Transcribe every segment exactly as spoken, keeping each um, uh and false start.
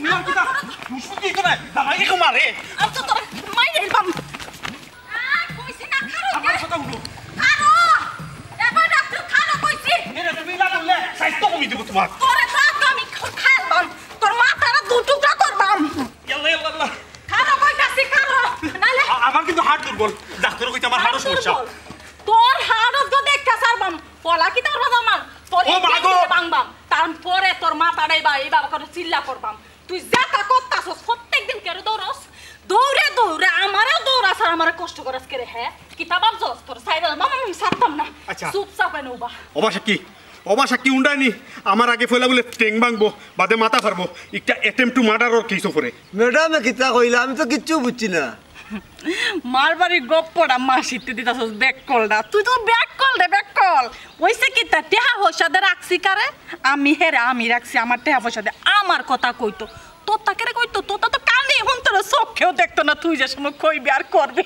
তুই আর কিতা? দুশমন কি তো নাই? দাঁড়াই রে কুমার রে। আর তো তোর মাইরে বাম। আর কইছি না, খারো আমার কে? কথা উঠো। খারো। এবার ডাক্তার খারো কইছি। এরে তুমি না বললে স্বাস্থ্য কমি দিব তোমার। তোরে তো আজকে আমি খ-, খাইলাম। তোর মাথাটা দু টুকরা করবাম। ইয়াল্লা, ইয়াল্লা, ইয়াল্লা। খারো কইতাছি, খারো। নালে আ-, আমার কিন্তু হাড় দুর্বল। ডাক্তার কইতে আমার হাড়ও সমস্যা। তোর হাড়ও তো দেখতে সারবাম। পলা কি তোর বাবা আমার? তোর ও মা গো। ভাঙবাম। তারপরে তোর মাথাটাই বা এই বাবা করে চিল্লা করবাম। তুই যেতা করতাছস, প্রত্যেকদিন কেরে দৌড়স? দৌড়ে দৌড়ে আমারেও দৌড়াস আর আমারে কষ্ট করাস কেরে, হে? কিতা ভাবছস? তোর সাইডে মামা আমি ছাড়তাম না। আচ্ছা। চুপচাপ এনে উবা। ওবা সাক্ষী, ওবা সাক্ষী উন্ডায়নি। আমার আগে ফয়লা বুলে ঠেং ভাঙবো, বাদে মাথা ফাড়বো। একটা attempt to murder ওর case ওপরে। ম্যাডামে কিতা কইলা? আমি তো কিচ্ছু বুঝছি না। মারবারি গপ্পটা মাসিতে দিতাছস ব্যাক কলটা। তুই তো ব্যাক কল রে, ব্যাক কল। ওইছে কিতা, টেহা পয়সা দে রাখছি কারে? আমি হেরে আমি রাখছি, আমার টেহা পয়সা দে। আমার কথা কইতো। তোর তাকেরে কইতো, তোর তো কানে হুনতো না, চোখেও দেখতো না, তুই যে সময় কইবি আর করবি।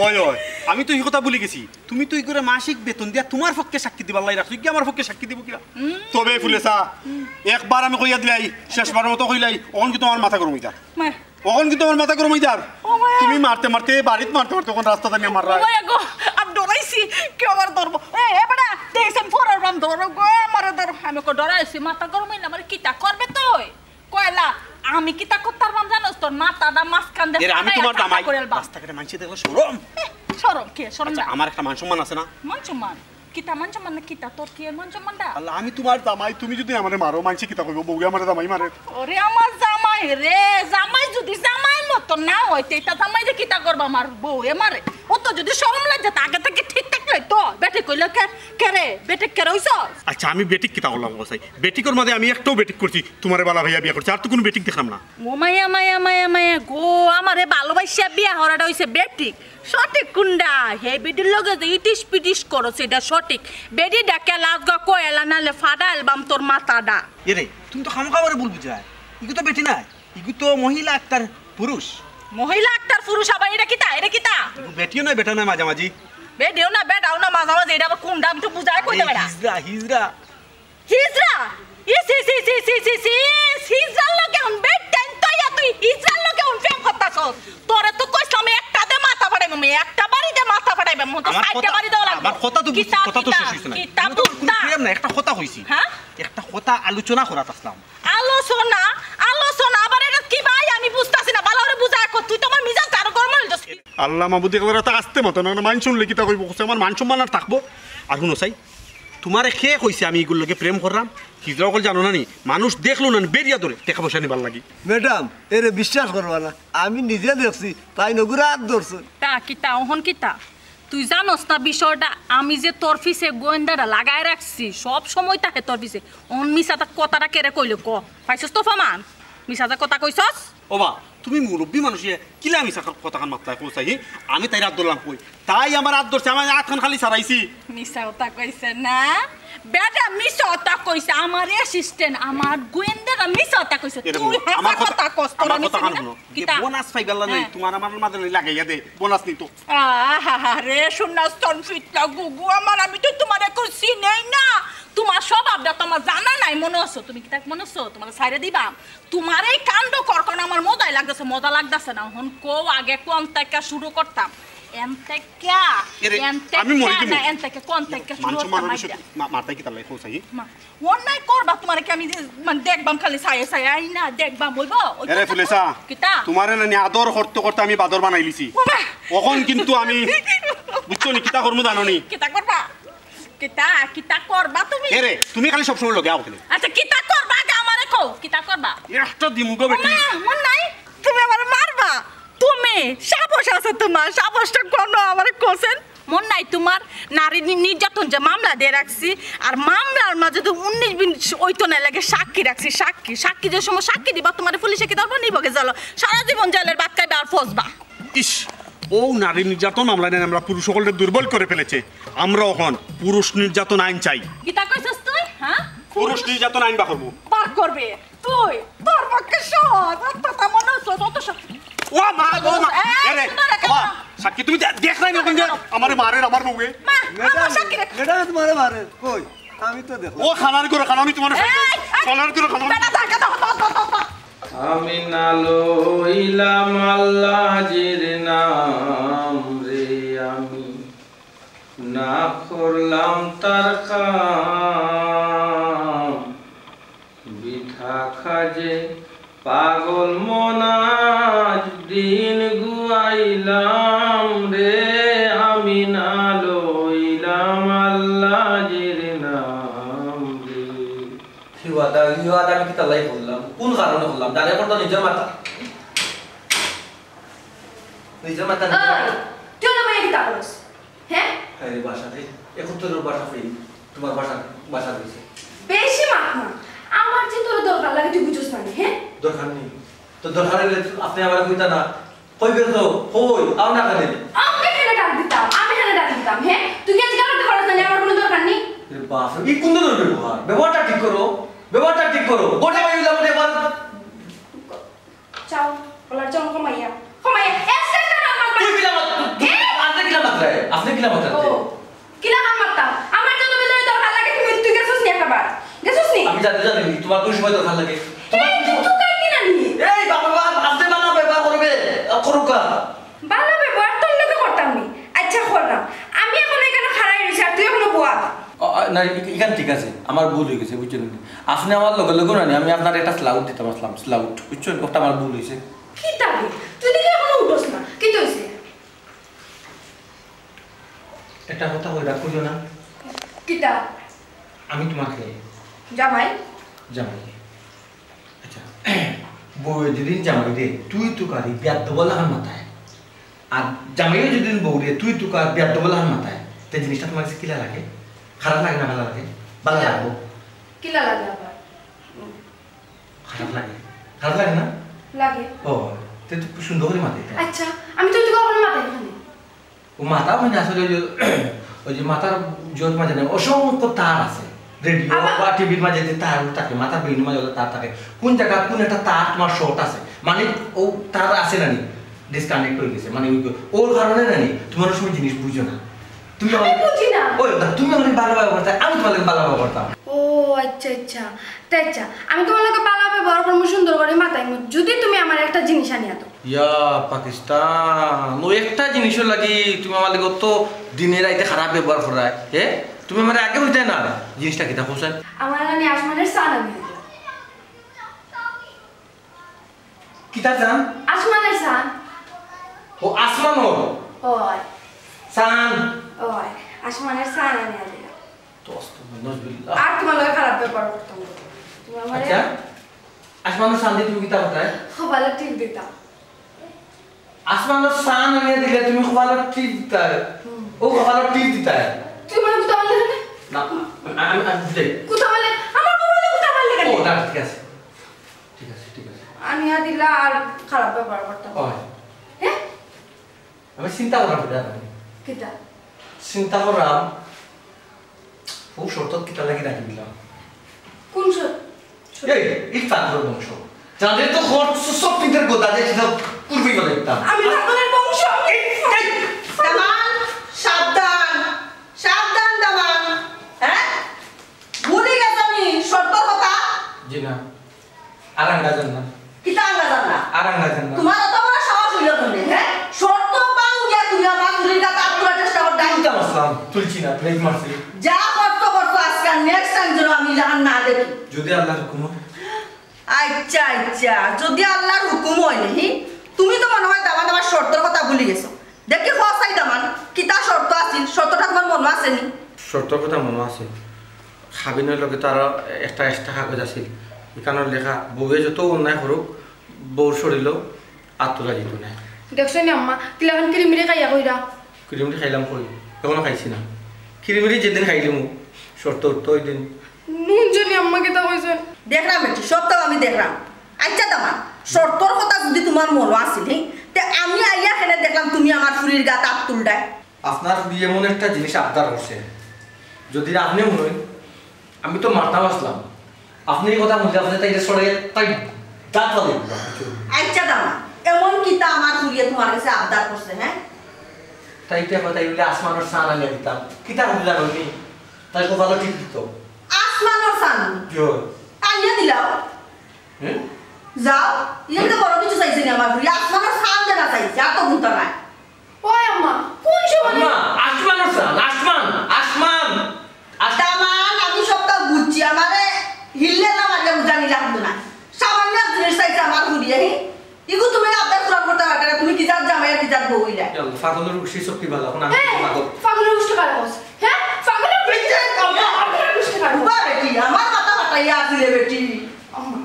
ওই, ওই, আমি তো এই কথা ভুলি গেছি। তুমি তো এই করে মাসিক বেতন দিয়া তোমার পক্ষে সাক্ষী দিবার লাই রাখছো, কি আমার পক্ষে সাক্ষী দিব কিনা? তবে ফুলেসা, একবার আমি কইয়া দিলাই, শেষবার মতো কইলাই, অখন কিন্তু আমার মাথা গরম হইতার। মা। অখন কিন্তু আমার মাথা গরম হইতার। ও মায়া। তুমি মারতে মারতে, বাড়িত মারতে মারতে অখন রাস্তাত আনিয়া মাররায়। ও মায়া গো, আর ডরাইছি, কেউ আমার ধরবো। এ, এ বেটা, দেখছেন ফোরার বাম ধরো গো, আমারে ধরো। আমি কো ডরাইছি, মাথা গরম হইলে আমার কিতা করবে তুই? কয়লা, আমি কিতা করতাম জানোস? তোর মাথাটা মাঝখান দিয়ে এরে, আমি ফাটাইয়া তোমার কাটা দামাই। করে আলবা। রাস্তাঘাটে মানষে দেখলে শরম। এ, শরম কে? শরম আচ্ছা, না। আমার একটা মান সম্মান আছে না? মান সম্মান? কিতা মান সম্মান না কিতা? তোর কি এর মান সম্মানটা? আল্লাহ, আমি তোমার দামাই, তুমি যদি আমারে মারো, মানষে কিতা কইবো? বউয়ে আমারে দামাই মারে। ওরে আমার জামাই রে, জামাই যদি জামাই মতো না হইতে, এটা জামাই যে কিতা করবা আমার বউয়ে মারে? ও তো যদি শরম লাগে, তা আগে থেকে ঠিক থাকলে তো। বেটি কইলে কে, কে রে? বেটি কে রইছস? আচ্ছা, আমি বেটিক কিতা করলাম, কসাই? বেটিকর মাঝে আমি একটাও বেটিক করছি, তোমারে বালা ভাইয়া বিয়া করছি, আর তো কোনো বেটিক দেখলাম না। ও মায়া, মায়া, মায়া, মায়া গো, আমারে ভালোবাসা বিয়া হরাটা হইছে বেটিক। সঠিক কুন্ডা? হে বেটির লগে যে ইটিস পিটিস করো, সেটা সঠিক। বেটি ডাকে লাজগা কয়লা নালে ফাটা অ্যালবাম তোর মাথাটা। এরে, তুমি তো খামোখা আমারে ভুল বুঝায়। ইগু তো বেটি নাই, ইগু তো মহিলা আক্তার পুরুষ। মহিলা আক্তার পুরুষ আবার এটা কিতা? এটা কিতা? ইগু বেটিও নয়, বেটা নয়, মাঝামাঝি। বেটিও না, বেটাও না, মাঝামাঝি। এটা আবার কুন্ডা? আমি তো বুঝায় কইতে আরে, বেটা। হিজড়া, হিজড়া। হিজড়া? ইস, ইস, ইস, ইস, ইস, ইস, ইস, হিজড়ার লগে এখন বেড টাইম তো ইয়া তুই হিজড়ার লগে এখন প্রেম করতাছস। তোরে তো কইছিলাম একটা দে মাথা ফাটাইবো আমি, একটা বাড়ি দে মাথা ফাটাইবো আমি, তো আমার সাইডে কথা, বাড়ি দেওয়া লাগবো। আমার কথা তো বুঝ-, কিতা, কথা তো কিতা, শেষ হইছে না। কিতা তুমি তো বুঝতা? প্রেম না, একটা কথা কইছি। হ্যাঁ? একটা কথা আলোচনা করাত আসলাম। আলোচনা, আলোচনা আবার এটা কি ভাই? আমি বুঝতাছি না। ভালো করে বুঝা এখন। তুই তো আমার মিজাজ আরো গরম হইল। আল্লাহ মাবুদ, এগুলো তো আস্তে মতো না, মান শুনলে কিতা কইবো? কইছে, আমার মান সম্মান আর থাকবো? আর হুনো চাই, তোমারে কে কইছে আমি ইগুর লগে প্রেম কররাম? হিজড়া অকল জানো না নি? মানুষ দেখলো না নি, বেরিয়া ধরে টেকা পয়সা নিবার লাগি। ম্যাডাম, এরে বিশ্বাস করবা না, আমি নিজে দেখছি, তাই নগুরা হাত ধরছে। তা কিতা, অহন কিতা? তুই জানোস না বিষয়টা? আমি যে তোর পিছে গোয়েন্দারা লাগায় রাখছি, সব সময় থাকে তোর পিছে। অন মিছা তা কথাটা কেরে কইলে ক? পাইছস তো প্রমাণ? মিছা তা কথা কইছস? ওবা, তুমি মুরব্বী মানুষ ইয়া, কিলা মিছা কা-, কথা খান মাতলায় কও চাই? আমি তাইর হাত ধরলাম কই? তাই আমার হাত ধরছে, আমি হাত খান খালি ছাড়াইছি। মিছা কথা কইছে না? বেটা মিছা কথা কইছে, আমার অ্যাসিস্ট্যান্ট, আমার গোয়েন্দারা মিছা কথা কইছে। এরে তুই বাবা, আমার হাছা কথা, কথা কস, তোর আমার আমি কথা চিনি খান না। হুনো। যে কিতা? বোনাস পাইবার লাগি নাই, হ্যাঁ। তোমার আমার মাঝে নাই লাগাইয়া দে, বোনাস নিতো। আহা রে, শূন্যস্থান ফিটলা গুগু আমার, আমি তো তোমার এখন চিনেই না। তোমার স্বভাবটা তো আমার জানা নাই, মনে হচ্ছে। তুমি কিতা মনে হচ্ছে তোমার ছাইড়া দিবা? তোমার এই কাণ্ড করকন আমার মজাই লাগতেছে, মজা লাগতেছে না। এখন কও আগে কোন থেকে শুরু করতাম? এন থেকে, এরে, এন থেকে আমি মরে না, দিমু। এন থেকে কোন থেকে শুরু মান সম্মান করতাম? মারতে কিতা লাগে, কও চাই? মা, অন্যায় করবা তোমারে কি আমি যে, মানে, দেখবাম খালি ছায়া ছায়া, আই না, দেখবাম অইবো? ওই এরে কথা ফুলেসা, কিতা? তোমারে না নি আদর করতে করতে আমি বাদর বানাইলিছি। বাবা! অখন কিন্তু আমি, বুঝছো নি, কিতা করমু জানো নি? কিতা করবা? কিতা, কিতা করবা তুমি? এরে, তুমি খালি সবসময় লগে আও কেনে? আচ্ছা, কিতা করবা আগে আমারে কও, কিতা করবা? একটা দিমুগো বেটি। মা, মন নাই? তুমি আমারে মারবা? তুমি, সাহস আছে তোমার, সাহসটা কোনো আমারে কোসেন? মন নাই তোমার? নারী নি-, নির্যাতন যে মামলা দিয়ে রাখছি, আর মামলার মাঝে তো উনিশ বিশ ওই তো না লাগে সাক্ষী রাখছি, সাক্ষী, সাক্ষী যে সময় সাক্ষী দিবা তোমারে পুলিশে কি ধরবো? নিবো কে জালো, সারা জীবন জেলের ভাত খাইবা আর ফসবা। ইস, ও নারী নির্যাতন মামলা নিয়ে আমরা পুরুষ সকলকে দুর্বল করে ফেলেছে। আমরা এখন পুরুষ নির্যাতন আইন চাই। কিতা কইছস তুই? হ্যাঁ? পুরুষ নির্যাতন আইন বার করবো। বার করবে তুই? তোর পক্ষে সহজ, অতটা মনে হচ্ছে অত সহজ। ও মা গো মা, এই, এরে, শুনো না কেন? বাবা, সাক্ষী তুমি দে-, দেখ নাই নি ওখানে যে আমারে মারের আমার বউয়ে? মা, আমার ম্যাডাম, সাক্ষী রে। ম্যাডাম তোমারে মারের, কই? আমি তো দেখলাম। ও খানার করে খানা, আমি তোমার এই, এই, খানার করে খানা। বেটা, থাক, থাক, থাক, থাক, থাক। আমি না লইলাম আল্লাহ জির নাম রে, আমি না করলাম তার কাম। বৃথা কাজে পাগল মন আজ দিন গুয়াইলাম রে, আমি না লইলাম আল্লাহ জির নাম রে। হি ওয়াদা, হি ওয়াদা আমি কিতার লাগি করলাম? কোন কারণে করলাম? ডাইরেক্ট তো নিজর মাথা, নিজর মাথা নিজে ওই, তুই আমার ভাইয়া কিতা করস? হ্যাঁ? হ্যাঁ রে, বাসা রে, এখন তোর বাসা ফেল, তোমার বাসা, বাসা রয়েছে। বেশি মাত না, আমার যে তোর দরকার লাগে তুই বুঝস না নি, হ্যাঁ? দরকার নেই, তো দরকার হইলে আপনি আমার কইতা না, কইবেন তো, কই, আও না কেনে? আমি কেন ডাক দিতাম? আমি কেন ডাক দিতাম? হ্যাঁ, তুই কি আজকে করতে পারস না? আমার কোনো দরকার নেই। এ বাপ রে, এই কোন ধরনের ব্যবহার? ব্যবহারটা ঠিক করো, ব্যবহারটা ঠিক করো। গোটা বাড়ি উল্লাম এবার। চাও, বলার চাও, কমাইয়া, কমাইয়া। এক সেকেন্ড আমার তুই কিলা মাত-, তুই, তুই, এ? আপনি কিলা মাতরা? আপনি কিলা মাতরা? ও, কিলা মাত মারতাম? আমার যত বেলা দরকার লাগে, তুমি, তুই গেছস নি একবার? গেছস নি? আমি জানি, জানি, তোমার কোন সময় দরকার লাগে? তোমার এই, কোন তুই সময় তো কাইতি না নি? এই বাবা, বাবা, আপনি বালা ব্যবহার করবে, করুকা। বালা ব্যবহার তোর লগে করতাম নি? আচ্ছা, করলাম। আমি এখন এখানে খাড়াই রইছি, আর তুই এখনো বওয়া। অ, অ, না, ই-, ইখান ঠিক আছে, আমার ভুল হয়ে গেছে, বুঝছেন নি? আপনি আমার লগে লগে না নি, আমি আপনার একটা স্লাউট দিতাম আসলাম, স্লাউট, বুঝছেন? ওটা আমার ভুল হয়েছে। কিতা রে? তুই দেখি এখনো উঠোস না, কিতা হইছে? একটা কথা কই, রাগ করিও না। কিতা? আমি তোমাকে জামাই? জামাই। আচ্ছা, বউয়ে যেদিন জামাইরে তুই তুকারি বেয়াদ্দব লাখান মাতায়, আর জামাইও যেদিন বউরে তুই তুকার বেয়াদ্দব লাখান মাতায়, তে জিনিসটা তোমার কাছে কিলা লাগে? খারাপ লাগে না ভালা লাগে? ভালা লাগবো। কিলা লাগে আবার? খারাপ লাগে? খারাপ লাগে না? লাগে। ও, তে তো খুব সুন্দর করে মাতে। আচ্ছা, আমি তো তুই কখনো মাতাই না। ও মাথা হয় না আসলে, ওই যে, ওই যে মাথার জোর মাঝে না, অসংখ্য তার আছে। রেডিও আবার বা টিভির মাঝে যে তার থাকে, মাথার বেইনর মাঝে ওলা তার থাকে। কোন জায়গা, কোন একটা তার তোমার শর্ট আছে, মানে ও তার আছে না নি, ডিসকানেক্ট হয়ে গেছে, মানে ওই, ওর কারণে না নি, তোমার ওই সময় জিনিস বুঝো না। তুমি আমি আমাকে বুঝি না। ওই না, তুমি আমাকে ভালো ব্যবহার করতে, আমি তোমার লগে ভালো ব্যবহার করতাম। ও আচ্ছা, আচ্ছা। তে আচ্ছা, আমি তোমার লগে ভালো ব্যবহার করবো, সুন্দর করে মাতাইমু, যদি তুমি আমার একটা জিনিস আনিয়া দাও। ইয়া পাকিস্তান, ও একটা জিনিসর লাগি তুমি আমার লগে অত দিনে রাইতে খারাপ ব্যবহার করায়, হে? তুমি আমারে আগে কইতায় না, জিনিসটা কিতা কইছাইন? আমার নানি আসমানের চান আনিয়া দিলা। কিতা চান? আসমানের চান। ও, আসমানর? ওই। চান? ওই, আসমানের চান আনিয়া দিলা। তো আস্তাগফিরুল্লাহ। আর তোমার লগে খারাপ ব্যবহার করতাম না। তুমি আমারে আচ্ছা, আসমানর চান দি তুমি কিতা করতায়? কপালো টিপ দিতাম। আসমানর চান আনিয়া দিলে তুমি কপালো টিপ দিতায়? হুম। ও কপালো টিপ দিতায়? তুই মানে কুতা মারলে কেনে? না, আমি, আমি, আমি বুঝাই। কুতা মারলে? আমার কপালো কুতা মারলে কেনে? ও, না, ঠিক আছে। ঠিক আছে, ঠিক আছে। আনিয়া দিলা আর খারাপ ব্যবহার করতাম। ওই। হ্যাঁ? আমি চিন্তা করলাম এটা আমি। কিতা? চিন্তা করলাম, ও শর্ত কিতা লাগি রাখি দিলাম। কোন শর্ত? এই, এই তাকবর বংশ। যাদের তো খরচ সব তিনটার গোদা দেয়, সেটা পূর্বেই বলে দিতাম। আমি তাকবরের বংশ। এই, এই, দামান, সাবধান, সাবধান দামান। হ্যাঁ? ভুলি গেছো নি শর্তর কথা? জি না। আর আঙ্গা যান না। কিতা আঙ্গা যান না? আর আঙ্গা যান না। তোমার অত বড় সাহস হইল কেনে, হ্যাঁ? শর্ত ভাঙ্গিয়া তুমি আমার ফুরির গাত আত তোলার চেষ্টা করতায়। তুলতাম আসলাম, তুলছি না, ব্রেক মারছি। যা করছো করছো আজকাল, নেক্সট টাইম যেন আমি জাহান না দেখি। যদি আল্লাহর হুকুম হয়। আচ্ছা, আচ্ছা, যদি আল্লাহর হুকুম হয় নি, তুমি তো মনে হয় দামান আমার শর্তর কথা ভুলি গেছো। দেখি, হ চাই দামান, কিতা শর্ত আছিল? শর্তটা তোমার মনো আছে নি? শর্তর কথা মনো আছে। খাবিনর লগে তো আরো একটা এক্সট্রা কাগজ আছিল। ইখানো লেখা, বউয়ে যত অন্যায় করুক, বউর শরীলো আত তোলা যাইতো নায়। দেখছো নি আম্মা, কিলাখান কিরিমিরি খাইয়া কইরা। কিরিমিরি খাইলাম কই? এখনো খাইছি না। কিরিমিরি যেদিন খাইলিমু, শর্ত উঠতো ওই দিন। হুনছো নি আম্মা কিতা কইছইন? দেখলাম বেটি, সবটাউ আমি দেখলাম। আচ্ছা দামান, শর্তর কথা যদি তোমার মনো আছিল, হি, তে আমি আইয়া কেনে দেখলাম তুমি আমার ফুরির গাত আত তুলরায়। আপনার ফুরি এমন একটা জিনিস আবদার করছে, যদি আপনে হুনইন, আমি তো মারতাম আসলাম। আপনে এই কথা হুনলে আপনে তাইলে সরে তাই দাঁত ফালাই দিবা। আচ্ছা দামান, এমন কিতা আমার ফুরিয়ে তোমার কাছে আবদার করছে, হ্যাঁ? তাই তো এখন তাই বলে আসমানর চান আনিয়া দিতাম। কিতা হুনলে জানো নি? তাই কপালো টিপ দিত। আসমানর চান? জি অয়। আনিয়া দিলাও। হুম? যাও, ইলে তো বড় কিছু চাইছে না আমার ফুরি, আসমানর চান দেনা চাইছে, আর তো গুনতা নাই। ওই আম্মা, কোন সময়? আম্মা, আসমানর চান, আসমান, আসমান। দামান, আমি সবটা বুঝছি, আমারে হিল্লে না মারলে বুঝানি লাগতো না। সামান্য এক জিনিস চাইছে আমার ফুরিয়ে, হি? ইগু তুমি আবদার পূরণ করতা পারতা না, তুমি কি জাত জামাই আর কি জাত বউ ইলা? ইয়া আল্লাহ, পাগলর উষ্টি শক্তি বালা, এখন আমি এই, পাগল। পাগলর উষ্টি কারে কস? হ্যাঁ? পাগলর উষ্টি এই যে, আম্মা। পাগলর উষ্টি কারে কস? উবা বেটি, আমার মাথা ফাটাইয়া আসিলে বেটি। আম্মা,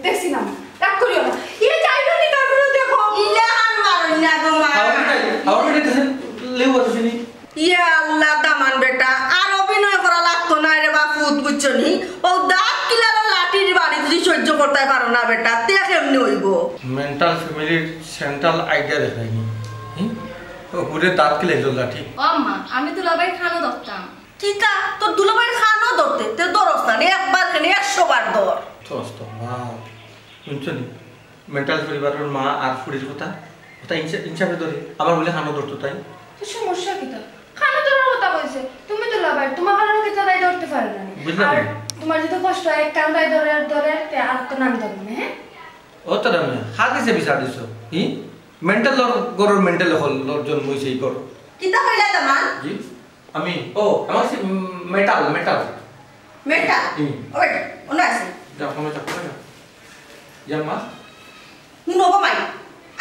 দেখছি না, রাগ করিও না। ইয়ে যাইবে নি, তারপরে দেখো। ইলা হান মারো না গো মা। হাওয়া মিঠাই, হাওয়া মিঠাই দেন, লেবু আছে চিনি। ইয়া আল্লাহ, দামান বেটা, আর অভিনয় করা লাগতো না রে বাপুত, বুঝছো নি? ও দাঁত কিলার লাঠির বাড়ি যদি সহ্য করতে পারো না বেটা, তে কেমনে হইব? মেন্টাল ফ্যামিলির সেন্ট্রাল আইডিয়া দেখায়নি। হুম? তো হুরে দাঁত কিলাইল লাঠি। ও আম্মা, আমি দুলাভাইর খানো ধরতাম। কিতা? তোর দুলাভাইর খানো ধরতে? তে ধরস না নি, একবার কেন একশো বার ধর। তো আস্তা বাপ। শুনছো নি? মেন্টাল পরিবারের মা আর ফুরির কথা, কথা ইনসা-, ইনসাফে ধরে। আবার বলে খানো ধরতো তাই। তো সমস্যা কিতা? খানো ধরার কথা কইছে। তুমি দুলাভাই, তোমার খানো কিতা তাই ধরতে পারে না নি। বুঝলাম আর না। তোমার যদি কষ্ট হয়, এক কান তাই ধরে, ধরে, তে আর তো নাম ধরবো না, হ্যাঁ? ও তো নামে, হাত দিছে বিচার দিছো। হি? মেন্টাল লর, গরুর মেন্টাল হল, লর জন্ম হইছে এই করো। কিতা কইলা দামান? জি? আমি, ও, আমার সে মেটাল, মেটাল। মেটাল? হুম। ওই, ওনা আছে। যাও, কমে যাও, কমে যাও। যা মা। হুনো গো মাই,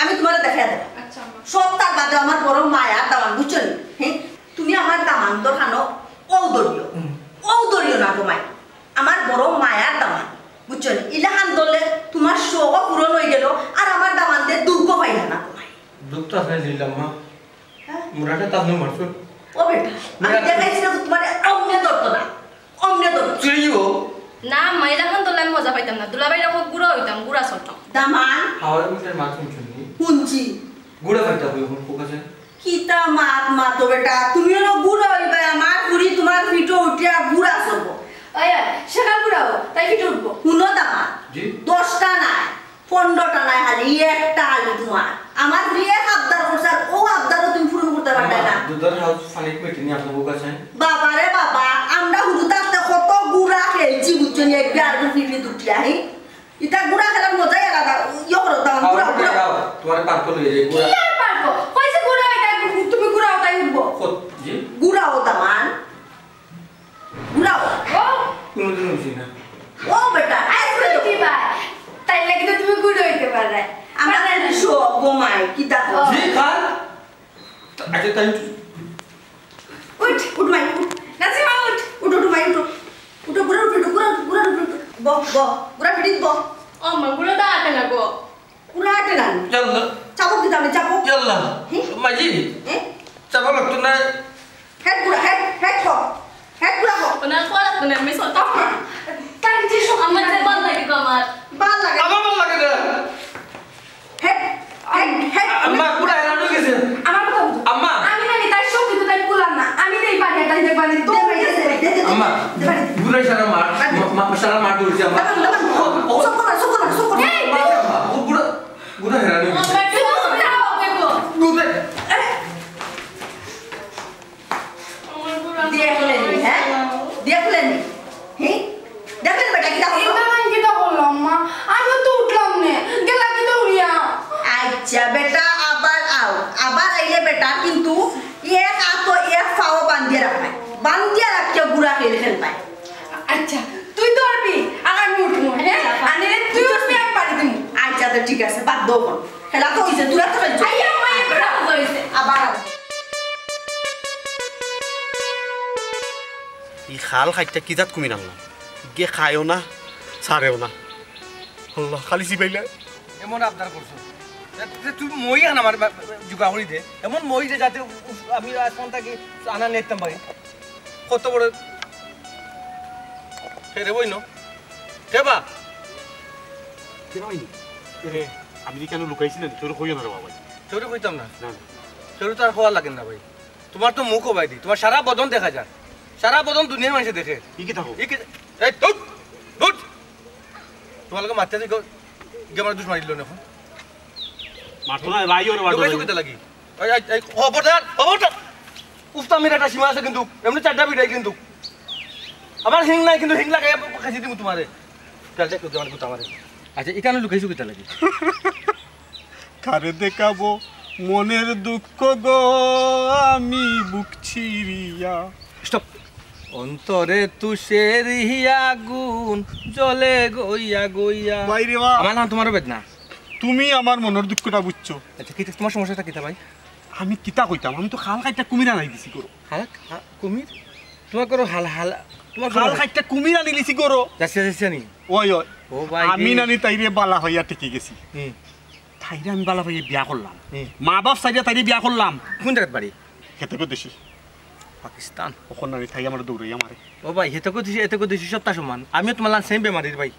আমি তোমারে দেখাই দেব। আচ্ছা, আম্মা। সব তার বাদে আমার বড় মায়ার দামান, বুঝছো নি? হ্যাঁ? তুমি আমার দামান দোকানো ও দরিও। হুম। ও দরিও না গো মাই। আমার বড় মায়ার দামান, বুঝছো নি? ইলাহান দলে তোমার শখ পূরণ হয়ে গেল, আর আমার দামান দিয়ে দুঃখ পাইলা না গো মাই। দুঃখ তো আছে, দিলাম মা। হ্যাঁ? মুরাদে তাবনু মারছো। ও বেটা, আমি মুরাদ দেখাইছি না তো তোমার অমনে ধরতো না, অমনে ধরতো। চুরিও। না, মাইলা খান তো আমি মজা পাইতাম না। দুলাভাই রকম গুড়া হইতাম, গুড়া চলতাম। দামান। হাওয়ার মুখে মাছ শুনছো নি? শুনছি। গুড়া খাইতে হবে এখন, ফোকাসে। কিতা মাত মাতো বেটা, তুমি হলো গুড়া হইবা, আমার ফুরি তোমার পিঠো উঠিয়া গুড়া চলবো। ওই, ওই, সেকাল গুড়াও, তাই পিঠো উঠবো। শুনো দামান, জি? দশটা নাই, পনেরোটা নাই, খালি একটা খালি তোমার। আমার ফুরি এক আবদার করছে, আর ও আবদারও তুমি পূরণ করতে পারবে না। দুধের হাউস পানির পেটি নিয়ে আপনার বুক আছে। বাবা রে বাবা, আমরা হুরু থাকতে কত গুড়া খেলছি, বুঝছো নি? এক বিয়ার পিঠে দুটি আহি। ইতা গুড়া খেলার মজাই আলাদা। ইয়ে করো, দামান, গুড়া, গুড়া। তোমার পার্ক লই যাই, গুড়া। কি আর পার্ক? কইছে গুড়া, এটা তুমি গুড়া, ওটাই উঠবো। কত, জি? গুড়া ও দামান। গুড়া ও। ও। কোনোদিন হইছি না। ও বেটা, আইস করে কি ভাই? তাই লাগে তো তুমি গুড়া হইতে পারে। আমার আর শো, গো মাই, কি দেখো? জি, খান। আচ্ছা, তাই উঠ। উঠ, উঠ মাই, উঠ। নাসিমা, উঠ। উঠ, উঠ মাই, উঠ। উঠ, গুড়া উঠ, গুড়া উঠ, গুড়া উঠ, উঠ। বহ, বহ, গুড়া পিঠিত বহ। ও মা, গুড়া দা আটে না গো। গুড়া আটে না। ইয়াল্লা। চাপো কি দামে, চাপো। ইয়াল্লা। হি? মাজি। হে? চাপা লাগতো না। হেড গুড়া, হেড, হেড হ। হেড গুড়া হ। ওনার করা তো না, আমি সব তার যে সব আমার যে ভালো লাগে তো আমার। ভালো লাগে। আমার ভালো লাগে না। Head, head, head. আম্মা, গুড়া হেরান হয়ে গেছে। আমার কথা বুঝো। আম্মা। আমি না, তাই সব কিন্তু তাই বললাম না। আমি তো এই বাড়ি, তাই দেখবা না। তো দে ভাই, দে, দে, দে, দে, আম্মা, দে ভাই। গুড়া সারা মার, মা-, মা-, সারা মার ধরেছে, আম্মা। দামান, দামান। ও, ও। সব করো, সব করো, সব করো। এই, আম্মা, ও গুড়া, গুড়া হেরান হয়ে গেছে। আম্মা, একটু দাও, একটু। গুড়া। আরে। দেখলে নি, হ্যাঁ? দেখলে নি? হি? দেখলে নি বেটা, কিতা করলো? ইতা আমি কিতা করলাম, মা? আমি তো উঠলাম নে। গেলা কিতা উড়িয়া? আচ্ছা, বেটা, আবার আও। আবার আইলে বেটা, কিন্তু এক আতো এক পাও বান্ধিয়া রাখবায়। বান্ধিয়া রাখিয়া গুড়া খেল খেলবায়। আচ্ছা, তুই ধরবি, আর আমি উঠবো, হ্যাঁ? আচ্ছা, আনিলে তুই উঠবি, আমি বাড়ি দিমু। আচ্ছা, তো ঠিক আছে, বাদ দেও এখন। খেলা তো হইছে, দূরা তো হইছে। আইয়া, মা, এবার আবার হইছে। আবার আও। ই খাল খাইতে কি জাত কুমির আনলাম? গে খায়ও না, ছাড়েও না। আল্লাহ, খালি চিবাইলে। এমন আবদার করছো যে, যে তুই মই আন আমার বা-, বা-, জোগাড় করি দে। এমন মই দে যাতে উফ, আমি আসমান থাকি আনা নিতাম পারি। কত বড়। কে রে বইন? কে বা? কে বা বইন? কে রে? আমি যে কেন লুকাইছি না, তোরে কইও না রে বাবা। তোরে কইতাম না। না, না। তোরে তো আর কওয়া লাগে না ভাই। তোমার তো মুখ ভাই দি, তোমার সারা বদন দেখা যায়, সারা বদন দুনিয়ার মানুষে দেখে। ই কিতা কও? ই কি? এই, ধুত! ধুত! তোমার লগে মারতে যাই গো, গিয়ে আমার দুষ মারিল না এখন। মারতো না, ভাই, ওরে মারতো লুকাইছো না। কিতা লাগি? এই, এই, এই, খবরদার, খবরদার! উফতা, আমি একটা সীমা আছে কিন্তু, এমনি চারটা পিঠাই কিন্তু। আমার হিং নাই কিন্তু, হিং লাগাই খাইছি দিমু তোমারে। চল, চল, চল, আমার গুতা মারে। আচ্ছা, ইখানো লুকাইছো কিতা লাগি? কারে দেখাবো মনের দুঃখ গো, আমি বুক চিরিয়া। স্টপ। অন্তরে তুষের হিয়া আগুন জ্বলে গইয়া গইয়া। ভাই রে বা। আমার নাম তোমারও বেদনা। তুমি আমার মনের দুঃখটা বুঝছো। আচ্ছা, কিতা তোমার সমস্যাটা কিতা ভাই? আমি কিতা কইতাম, আমি তো খাল কাইট্টা কুমির আনাই দিছি গরো। হাল? হা-, কুমির? তোমার গরো হাল, হাল, তোমার গরো খাল হাল। কাইট্টা কুমির আনি দিছি গরো। যাচ্ছে, যাচ্ছে নি? ওই, ওই। ও ভাই আমি রে। নানি তাইরে বালা হইয়া টিকি গেছি। হুম। তাইরে আমি বালা হইয়া বিয়া করলাম। হুম। মা বাপ সাইডে তাইরে বিয়া করলাম। কোন জায়গাত বাড়ি? খেতে গো দেশি। পাকিস্তান। ওখান নানি তাই আমার দৌড়াইয়া মারে। ও ভাই, হেতে কো দিছি, এতে কো দিছি, সবটা সমান। আমিও তোমার লান সেম বেমারির ভাই।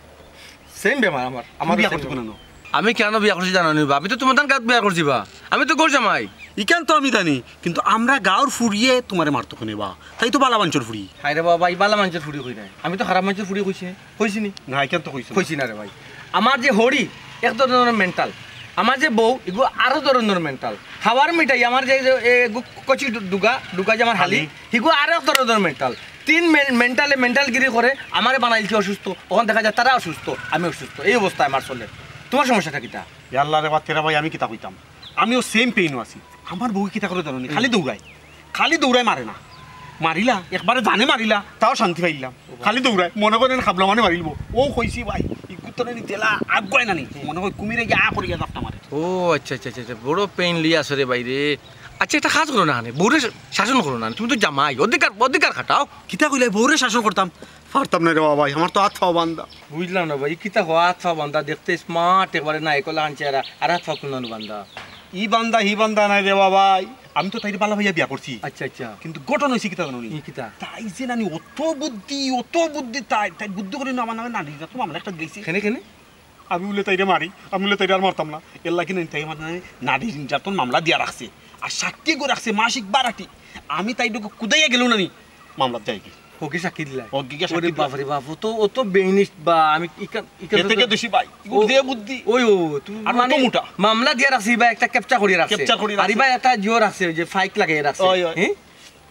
সেম বেমার আমার, আমার তুমি বিয়া করছো কেন? আমি কেন বিয়া করছি জানো নি বা? আমি তো তোমার দান কাত বিয়া করছি বা। আমি তো ঘর জামাই। ইখান তো আমি জানি, কিন্তু আমরা গাঁওর ফুড়িয়ে তোমারে মারতো কেনে বা? তাই তো বালা মানষর ফুড়ি। হায় রে বাবা, ই বালা মানষর ফুড়ি কই নাই। আমি তো খারাপ মানষর ফুড়ি কইছি নি? কইছি নি? না, ইখান তো কইছো না। কইছি না রে ভাই। আমার যে হড়ি, এক ধরনের মেন্টাল। আমার যে বউ, ইগু আরো ধরনের মেন্টাল। হাওয়ার মিঠাই, আমার যে, যে, এ, গু-, কচি ডু-, ডুগা, ডুগা যে আমার হালি, হালি। হিগু আরো এক ধরনের মেন্টাল। তিন মেন-, মেন্টালে মেন্টালগিরি করে, আমারে বানাইলছে অসুস্থ। অখন দেখা যায় তারা অসুস্থ, আমি অসুস্থ। এই অবস্থায় আমার চলে। তোমার সমস্যাটা কিতা? এ আল্লাহ রে বা, তেরা ভাই, আমি কিতা কইতাম? আমিও সেম পেইনো আছি। আমার বউ কিতা করে জানো নি? খালি দৌড়ায়, খালি দৌড়ায়, মারে না। মারিলা, একবারে জানে মারিলা, তাও শান্তি পাইলাম। খালি দৌড়ায়, মনে করেন খাবলা মানে মারিলবো। ও কইছি ভাই, ইগুর তো নানি তেলা আগুয়ায় নানি, মনে হয় কুমিরে গিয়া আ করিয়া জাপটা মারে। ও আচ্ছা, আচ্ছা, আচ্ছা, আচ্ছা, বড় পেইন লইয়া আছো রে ভাই রে। আচ্ছা, একটা কাজ করো না, আনে, বউরে শাসন করো না, তুমি তো জামাই, অধিকার, অধিকার খাটাও। কিতা কইলে বউরে শাসন করতাম? পারতাম না রে বাবা ভাই, আমার তো আত পাও বান্ধা। বুঝলাম না ভাই, কিতা কও, আত পাও বান্ধা, দেখতে স্মার্ট, একবারে নায়কর লাখান চেহারা, আর আত পাও কুনানো বান্ধা? ই বান্ধা, হি বান্ধা নাই রে বাবা ভাই, আমি তো তাইরে বালা ভাইয়া বিয়া করছি। আচ্ছা, আচ্ছা। কিন্তু ঘটনা হইছে কিতা জানো নি? ই কিতা? তাই যে নানি অত বুদ্ধি, অত বুদ্ধি, তাই, তাই বুদ্ধি করে না আমার নামে নারী নির্যাতন মামলা একটা দিছে। কেনে, কেনে? আমি বলে তাইরে মারি, আমি বলে তাইরে আর মারতাম না। এর লাগি নানি তাই আমার নামে নারী নির্যাতন মামলা দিয়া রাখছে। আর সাক্ষী করে রাখছে মাসিক বারাটি। আমি তাই ডুকে কুদাইয়া গেলেও নানি মামলা যায়গি। হকি সাক্ষী দিলাই? হকি গিয়া সাক্ষী ওরে দিলাই। বাপ রে বাপ, ও তো, ও তো বেইনিস্ট বা আমি ইকা-, ইকা এ তো থেকে তো দোষী ভাই। ও, যে বুদ্ধি। ওই ও, তুমি আর মানে অত মোটা। মামলা দিয়া রাখছি বা একটা ক্যাপচার করিয়া রাখছে। ক্যাপচার করিয়া আর রাখছে। ইবা একটা জিও রাখছে, ওই যে ফাইক লাগাইয়া রাখছে। ওই, ওই। হ্যাঁ?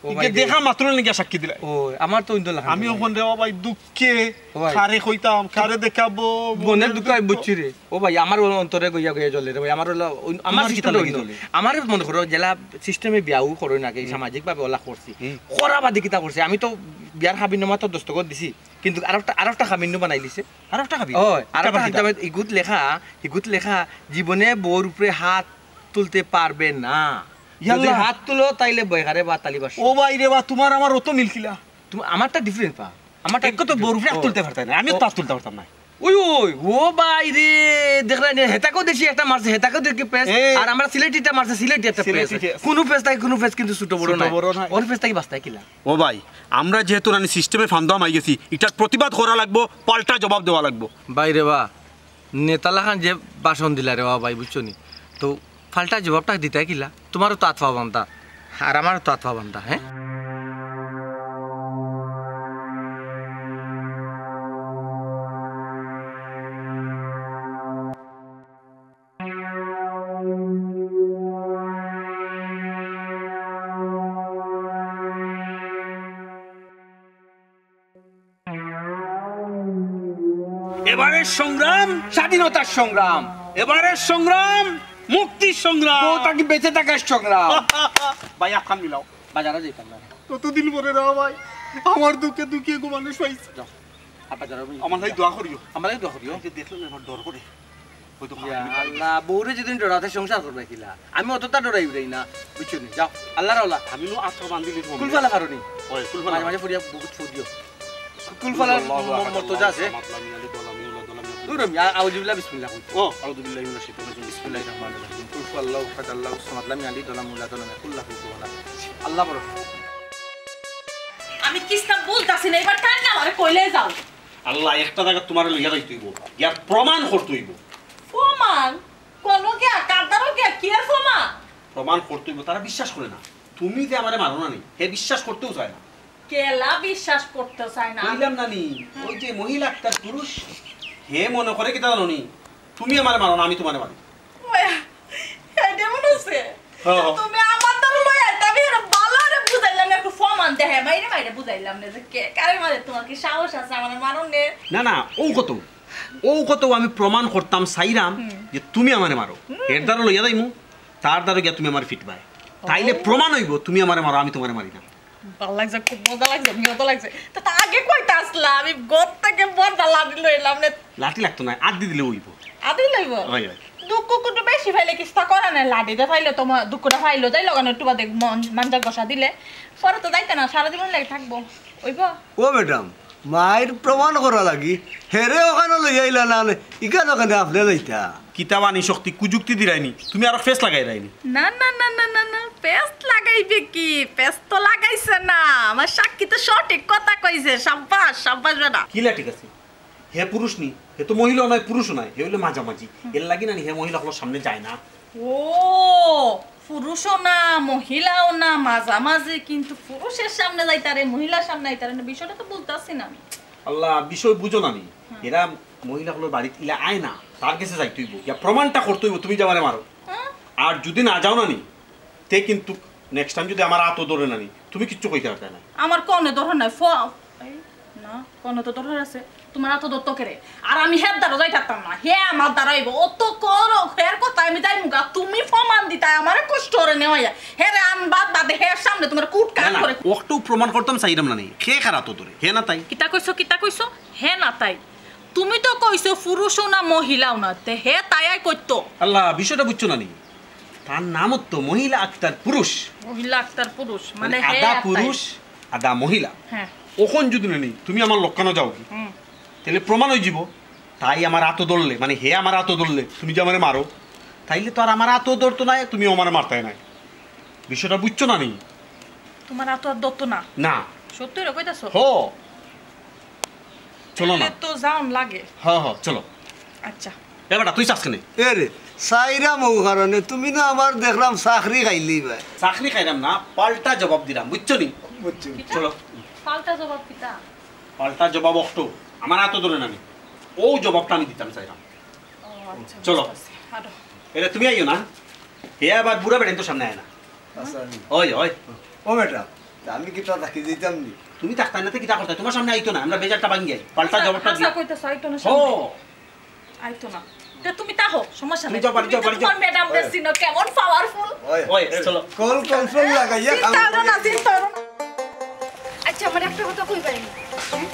ও ইকে ভাই রে। দেখা মাত্র নাকি সাক্ষী দিলাই। ও, আমার তো ইন্দো লাখান আমি নাই। ওখান রে, ও ভাই, দুঃখে ও ভাই। কারে কইতাম, কারে দেখাবো, মনের দুঃখ আমি বুঝছি রে। ও ভাই, আমার ও অন্তরে গইয়া গইয়া জ্বলে রে ভাই। আমার ওলা, ওই, আমার তোমার কিতা সিস্টেমটা লাগি অন্য। জ্বলে? আমার মনে করো, জেলা সিস্টেমে বিয়াও করো নাকি, হুম। সামাজিকভাবে ওলা করছি। হুম। করা বাদে কিতা করছে? আমি তো বিয়ার কাবিননামাত দস্তখত দিছি, কিন্তু আরোকটা, আরোকটা কাবিননামা বানাই দিছে। আরোকটা কাবিন? ওই, আরোকটা কাবিন? কাবিননামাত ইগুত লেখা, ইগুত লেখা, জীবনে বউর উপরে হাত তুলতে পারবে না। ইয়াল্লা। যদি হাত তুলো, তাইলে বয়খারে বা তালি বাস। ও ভাই রে বা, তোমার আমার অত মিল কিলা? তুমি, আমারটা ডিফারেন্ট পা। আমারটা এক তো বউর উপরে হাত ও। তুলতে পারতায় না, আমিও ও। তো হাত তুলতে পারতাম না। ওই, ওই, ও ভাই রে, দেখলে নি, হেতাকেও দেশি একটা মারছে, হেতাকেও দেখি পেস, এ। আর আমরা সিলেটিটা মারছে, সিলেটি একটা সিলেটি পেস। পেস। কোনো পেস তাই কোনো পেস কিন্তু ছোট বড় ছোট নাই। বড় নাই। ওর পেস তাই বাস্তায় কিলা? ও ভাই, আমরা যেহেতু নানি সিস্টেমে ফান্দা হামাই গেছি, ইটার প্রতিবাদ করা লাগবো, পাল্টা জবাব দেওয়া লাগবো। ভাই রে বা, নেতা লাখান যে ভাষণ দিলা রে বা ভাই, বুঝছো নি? তো পাল্টা জবাবটা দিতায় কিলা? তোমারও তো আত পাও বান্ধা, আর আমারও তো আত পাও বান্ধা, হ্যাঁ? এবারের সংগ্রাম স্বাধীনতার সংগ্রাম, এবারের সংগ্রাম মুক্তির সংগ্রাম। বউ থাকি বেঁচে থাকার সংগ্রাম। ভাই, আখান মিলাও। বাজারে যাইতাম না। কতদিন পরে রে ভাই, আমার দুঃখে দুঃখে গো মানুষ পাইছি। যাও, আর বাজারে যাও। আমার লাগি দোয়া করিও। আমার লাগি দোয়া করিও। এই যে দেখলো না, আমার ডর করে। হয়তো ইয়া খাওয়া আল্লাহ, বউরে যেদিন ডরাতে সংসার করবে কিলা? আমি অতটা ডরাই উড়াই না, বুঝছো নি? যাও, আল্লাহর আওলা। আমি নো আত্মা বান্ধিলি তো কুলফালা পারো নি? ওই, কুলফালা। মাঝে মাঝে পড়িয়া বহুত ফু দিও। কুলফালার আল্লাহু আহাদ, মর্তজা আছে। আল্লাহু সামাদ, লাম ইয়ালিদ ওয়া লাম ইউলাদ ওয়া লাম ইয়াকুল দূর আমি, আ-, আউযুবিল্লাহ, বিসমিল্লাহ কই। ও, আউযুবিল্লাহি মিনাশ শাইতানির রাজিম। বিসমিল্লাহির রহমানির রহিম। কুলহু আল্লাহু আহাদ, আল্লাহুস সামাদ, লাম ইয়ালিদ ওয়া লাম ইউলাদ ওয়া লাম ইয়াকুল লাহু কুফুওয়ান আহাদ। আল্লাহ বড়। আমি কিচ্ছু বুঝতাছি না, এবার তাই না আমারে কইলে যাও। আল্লাহ, একটা জায়গা তোমারে লইয়া যাইতে হইব, ইয়ার প্রমাণ করতে হইব। প্রমাণ? কোন গিয়া? কার দ্বারা গিয়া? কি আর প্রমাণ? প্রমাণ করতে হইব, তারা বিশ্বাস করে না। তুমি যে আমারে মারো না নি, হে বিশ্বাস করতেও চায় না। কেলা বিশ্বাস করতে চায় না? কইলাম না নি, ওই যে মহিলা একটা পুরুষ, হে মনে করে কিতা জানো নি, তুমি আমারে মারো না, আমি তোমারে মারি। ওয়া, এটা মনে হচ্ছে? হ্যাঁ। তুমি আমার দ্বারা লই আইতা, আমি এর ভালো রে বুঝাইলাম না, একটু প্রমাণ দেহে, মাইরে মাইরে বুঝাইলাম না যে কে, কারে মারে, তোমার কি সাহস আছে আমার মারণ নে? না, না, ও কত? ও কত আমি প্রমাণ করতাম চাইরাম যে তুমি আমারে মারো। এর দ্বারা লইয়া যাইমু, তার দ্বারা গিয়া তুমি আমারে ফিটবায়। তাইলে প্রমাণ অইবো তুমি আমারে মারো, আমি তুমারে মারি না। ভালা লাগছে, খুব মজা লাগছে, নিয়ত লাগছে। তে তা আগে কইতা আছলা, আমি ঘর থাকি বড় লাঠি লইলাম নে। লাঠি লাগতো না, আত দি দিলে অইবো। আত দি লইবো? অয়, অয়। দুঃখ কুটু বেশি পাইলে কিস্তা করা নাই, লাঠি দে পাইলে তো ম-, দুঃখটা পাইলো, যাই লগানো একটু বাদে মন-, মাঞ্জা ঘষা দিলে, পরে তো যাইতে না, সারা জীবন লাগি থাকবো। অইবো? ও ম্যাডাম, মাইর প্রমাণ করা লাগি, হেরে ওখানো লইয়া আইলা না, ইখান ওখানে আপনে লইতা। কিতা বানি শক্তি কুযুক্তি দিরায়নি, তুমি আরো ফেস লাগাইরায়নি। না, না, না, না, না, না, ফেস লাগাইবে কি? ফেস তো লাগাইছে না, আমার সাক্ষী তো সঠিক কথা কইছে। সাব্বাস, সাব্বাস বেটা। কিলা ঠিক আছে? হে পুরুষ নি, হে তো মহিলাও নায়, পুরুষও নায়, হে অইলে মাঝামাঝি। এর লাগি না নি, হে মহিলা অকলর সামনে যায় না। ও, পুরুষও না, মহিলাও না, মাঝামাঝি, কিন্তু পুরুষের সামনে যাইতারে, মহিলার সামনে যাইতারে না, বিষয়টা তো বুঝতাছি না আমি। আল্লাহ, বিষয় বুঝো না নি। এরা মহিলা অকলর বাড়িত ইলা আয় না, তার গেছে যাইতে অইবো, ইয়া প্রমাণটা করতে অইবো, তুমি যে আমারে মারো। হ্যাঁ? আর যদি না যাও না নি, তে কিন্তু নেক্সট টাইম যদি আমার আতো ধরে না নি, তুমি কিচ্ছু কইতে পারতায় নায়। আমার কনে ধরে নাই, ফ-, এই, না, কনে তো ধরে আছে। তুমার আতো ধরতো কেরে? আর আমি হের দ্বারা যাইতাম না, হে আমার দ্বারা অইবো। ও তো করো, হের কথা আমি যাইমুগা। তুমি প্রমাণ দিতায় আমারে কষ্ট করে নেওয়াইয়া। হেরে আনবা বাদে হের সামনে তুমার কুট না, কান না, করে। অকটাউ প্রমাণ করতাম চাইরাম না নি। হে কার আতো ধরে? হে না তাই? কিতা কইছো, কিতা কইছো? হে না তাই? তুমি তো কইছো পুরুষও না, মহিলাও না, তে হে তাই আই করতো। আল্লাহ, বিষয়টা বুঝছো না নি? তার নাম তো মহিলা আক্তার পুরুষ। মহিলা আক্তার পুরুষ, মানে মানে হে আধা আর তাই। পুরুষ, আধা মহিলা। হ্যাঁ। অখন যদি না নি, তুমি আমার লগে না যাওগি, হুম। তাইলে প্রমাণ অইযিবো, তাই আমার আতো ধরলে, মানে হে আমার আতো ধরলে, তুমি যে আমারে মারো, তাইলে তো আর আমার আতো ধরতো নায়, তুমিও আমারে মারতায় নায়। বিষয়টা বুঝছো না নি? তুমার আতো আর ধরতো না? না। সত্যি রে কইতাছো? হ। চলো না। তাইলে তো যাওন লাগে। হ, হ, চলো। আচ্ছা। এ বেটা, তুই চাস কেনে? এ রে, চাইরাম অউ কারণে, তুমি না আমার দেখরাম চাকরি খাইলিবায়। চাকরি খাইরাম না, পাল্টা জবাব দিরাম, বুঝছো নি? বুঝছি। চলো। পাল্টা জবাব কিতা? পাল্টা জবাব অকটাউ, আমার আতো ধরে না নি। অউ জবাবটা আমি দিতাম চাইরাম। ও, আচ্ছা, চলো। বুঝতাছি। হাঁটো। এরে, তুমি আইও না। হে আবার বুড়া বেটাইন্তর সামনে আয় না। আচ্ছা, আমি ওই, ওই। ও বেটা, তা আমি কিতা থাকি দিতাম নি? তুমি থাকতায় না, তে কিতা করতায়? তুমার সামনে আইতো না, আমরা বেজারটা ভাঙ্গি আই। পাল্টা আচ্ছা, জবাবটা আচ্ছা, দিই। কইতাছো, আইতো না ও। সামনে। আইতো না। তে তুমি থাকো, সমস্যা তুমি নাই। যাও, বাড়ি তুমি যাও, তো বাড়ি যাও। তুমার ম্যাডামরে ওই। চিনো, কেমন পাওয়ারফুল। ওই, ওই, চলো। কল কনফার্ম লাগাইয়া চিন্তা করো না, চিন্তা করো না। আচ্ছা, আমার একটা কথা কইবায় নি? হ্যাঁ?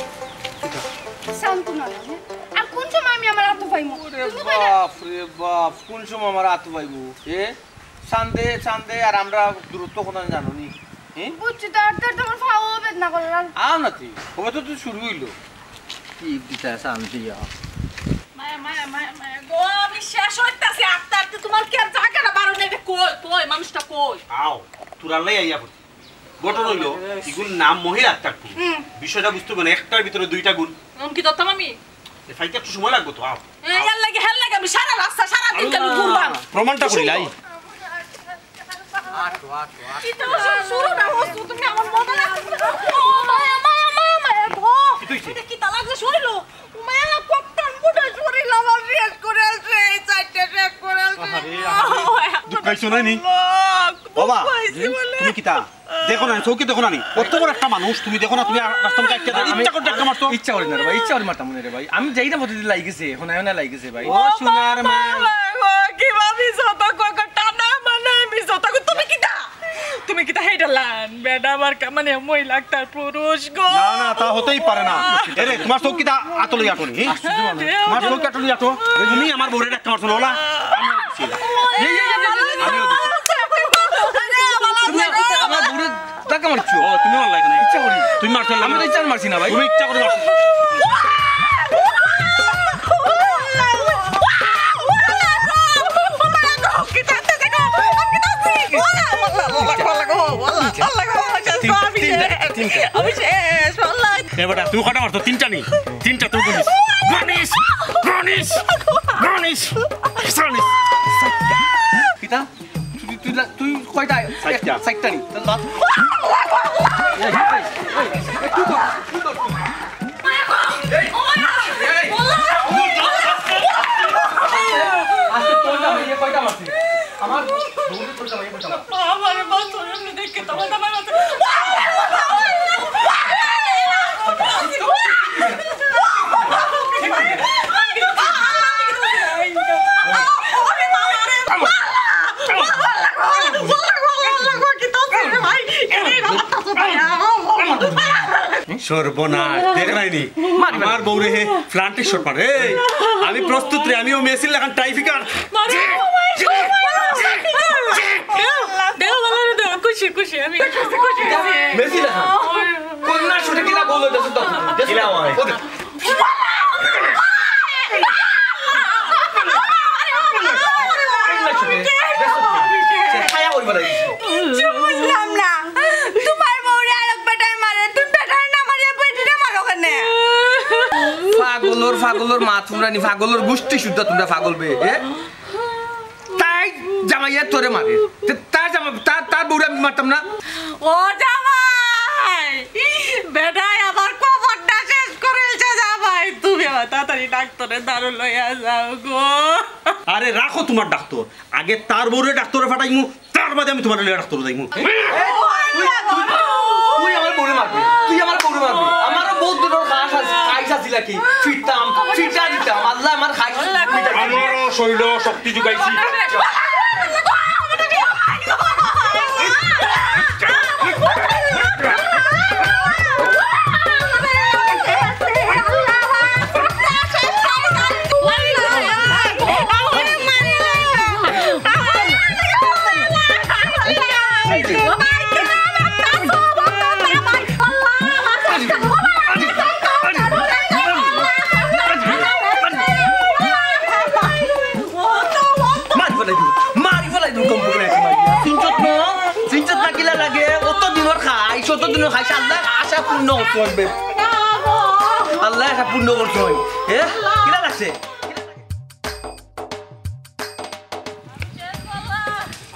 শান্ত না, হ্যাঁ? আর কোন সময় আমি আমার আতো পাইমু? ওরে তুমি কইলা বাপ রে বাপ, কোন সময় আমার আতো পাইমু? এ? চান্দে, চান্দে, আর আমরা দূরত্ব কত জানো নি? হ্যাঁ? বুঝছি তো, আর তোর তো আমার পাও বেদনা করে, আর আও না তুই, কবে তো তুই শুরু অইলো। কি দিতা চান্দিয়া? মায়া, মায়া, মায়া, মায়া গো, আমি শেষ অইতাছি। আত্মা, আত্মা, তুমার কি আর জাগাটা বারো নেই? কই, কই, মানুষটা কই? আও, তোরার লাই আইয়া পড়ছি। ঘটনা অইলো, ইগুর নাম মহিলা আক্তার পুরুষ। হুম। বিষয়টা বুঝতে অইবো না, একটার ভিতরে দুইটা গুণ। এখন কি ধরতাম আমি? এ ফাইতে একটু সময় লাগবো তো, আও। এ, এর লাগি, হের লাগি আমি সারা রাস্তা, সারা দিন কেন আল্লাহ। ঘুরবাম? প্রমাণটা করিলাই। আটো, আটো, আটো। এটা তো শুরু না, ও, তুমি আমার মজা লাগছে। ও, মায়া, মায়া, মায়া, মায়া, গো। কি হইছে? এটা কিতা লাগছে, শরীরও? ও, মায়া, কতটা মোটা শরীর আমার শেষ করে আলছে, এই চারটা শেষ করে আলছে। আহারে, আহারে। ও, দুঃখ পাইছো না নি? দুঃখ বাবা, পাইছি বলে। তুমি কিতা? দেখো না, চউখে দেখো না নি? অত বড় একটা মানুষ, তুমি দেখো না, তুমি আর রাস্তার মধ্যে আটকে না, আমি ইচ্ছা করে ধাক্কা মারছো? ইচ্ছা করি না রে ভাই, ইচ্ছা করি মারতাম না রে ভাই। আমি যাই না প্রতিদিন লাগিছে, এখন আয়ও না লাগিছে ভাই। ও ও সোনার মা, মা। বাবা গো, কিভাবে যত কো-, কো-, টানা মানে আমি যত কো-, তুমি কিতা? তুমি কিতা হেডলান? বেটা আমার কা-, মানে মহিলা আক্তার পুরুষ গো। না, না, তা হতেই পারে না। এরে, তোমার চউখ কিতা আতো লইয়া আটো নি? তোমার চউখ আতো লইয়া আটো? তুমি আমার বউরে ধাক্কা মারছো না, ওলা? আমিও দিছি। এই, এই, এই, এই, এই, আমিও দিছি। তুমি আমার বউরে ধাক্কা মারছো? ও, তুমি মারলা এখানে। ইচ্ছা করি। তুমি মারছো না। আমি তো ইচ্ছা করে মারছি না, ভাই। তুমি ইচ্ছা করে মারছো। তিন-, তিনটা, তিনটা। এ বেটা, তুমি কয়টা মারছো? তিনটা নি? তিনটা তুই গুনিস। গুনিস, গুনিস, গুনিস। কিতা? তুই, তুই লা-, তুই কয়টা? চাইরটা। চাইরটা নি? তাহলে লাত। এই, এই, এই, এই, তুই ধর, তুই ধর। এই, এই, আজকে তোর জামাই, ইয়ে কয়টা মারছে? আমার বউরে তোর জামাই, ইয়ে কয়টা মারছে? আমারে বাঁচাও, আমি দেখে তোমার জামাই বাঁচাও। সর্বনাশ, দেখরায়নি? আমার বউরে হে ফ্লান্টিক শট মারে। এই, আমি প্রস্তুত রে, আমিও মেসির লাখান টাইফিকার। দেও, ভালো রে, দেও, খুশি, খুশি, আমি খুশি, খুশি। মেসি লাখান? কন্যা শুটে কিলা গোল হইতাছে তো? কিলা হয়? কন্যা শুটে? দেখো তো, সে ছায়া ওই বেলা দিছে। কিচ্ছু বুঝলাম না। তোমার বউরে আরক বেটায় মারে, তুমি বেটারে না মারিয়া বেটিরে মারো কেনে? পাগলর, পাগলর মা তোমরা নি, পাগলর গোষ্ঠী শুদ্ধ তোমরা পাগল বে, এ? তাই জামাইয়ে তোরে মারে। তে তার জামা-, তার, তার বউরে আমি মারতাম না। ও জামাই, বেটায় আমার কবরটা শেষ করিলছে জামাই। তুমি আমার তাড়াতাড়ি ডাক্তারের দ্বারো লইয়া যাও গো। আরে রাখো তোমার ডাক্তার, আগে তার বউরে ডাক্তারে পাঠাইমু, তার বাদে আমি তোমার লইয়া ডাক্তারে যাইমু। তুই, তুই, তুই আমার বউরে মারবি, তুই আমার বউরে মারবি। আমারও বহুত দূরের খাস আছে, খাইস আছিল কি? ফিরতাম, ফিরতা দিতাম। আল্লাহ আমার খাইস মিটাই দিবি। আমারও শৈল শক্তি যোগাইছি। মারি ফেলাই দিমু, মারি ফেলাই দিমু, কম করে একটা মারি। চিনছত না? চিনছত না কিলা লাগে? অত দিনর খাইস, অত দিনর খাইস, আল্লাহ আশা পূর্ণ করতে পারবে। আল্লাহ আশা পূর্ণ করতে হয়। এ? কিলা লাগছে?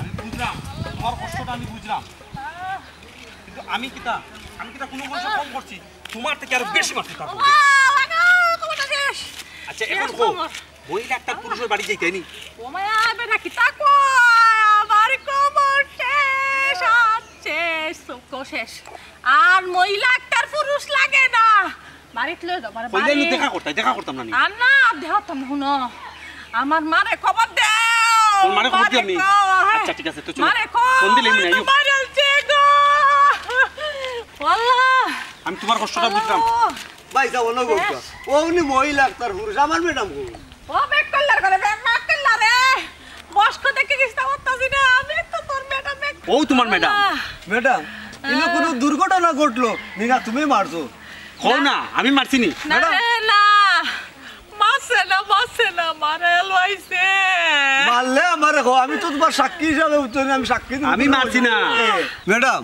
আমি বুঝলাম, তোমার কষ্টটা আমি বুঝলাম, কিন্তু আমি কিতা, আমি কিতা কোনো মানুষ কম করছি? তোমার থেকে আরো বেশি মারছি তার উপরে। আচ্ছা, এখন কও, মহিলা একটা পুরুষের বাড়ি যাইতে নি? ও মায়া, বেটা, কিতা কয়? আমার কবর শেষ, আর শেষ, চোখ শেষ। আর মহিলা একটার পুরুষ লাগে না। বাড়িত লই যাও, বাড়ি, কইলে আমি বাড়ি। দেখা করতাই, দেখা করতাম না নি? আর না, আর দেখা করতাম না, হুনো। আমার মারে খবর দেও। তোর মারে খবর দিও নি? কও, হ্যাঁ। আচ্ছা, ঠিক আছে, তো চলো। মারে কও, ফোন দিলে আমি আইও। মারে আলছে গো। ওয়াল্লাহ। আমি তোমার কষ্টটা বুঝলাম। ভাই, যাও, অন্য কেউ যাও। ও উনি মহিলা, তার পুরুষ, আমার ম্যাডাম কই? ও ব্যাক করলার করে, ব্যাক, ব্যাক করলার রে। বয়স্ক দেখে কিস্তা করতাছি না, আমি তো তোর ম্যাডাম এক-, ও তোমার ম্যাডাম? আহ। ম্যাডাম, ইনো কোনো দুর্ঘটনা ঘটলো? নিনা, তুমি মারছো? কও না, আমি মারছি নি। না রে, না। মারছে না, মারছে না, মারা এলো আইছে। মারলে আমারে কও, আমি তো তোমার সাক্ষী হিসাবে উঠছি না, আমি সাক্ষী দিমু। আমি মারছি না। এ, ম্যাডাম,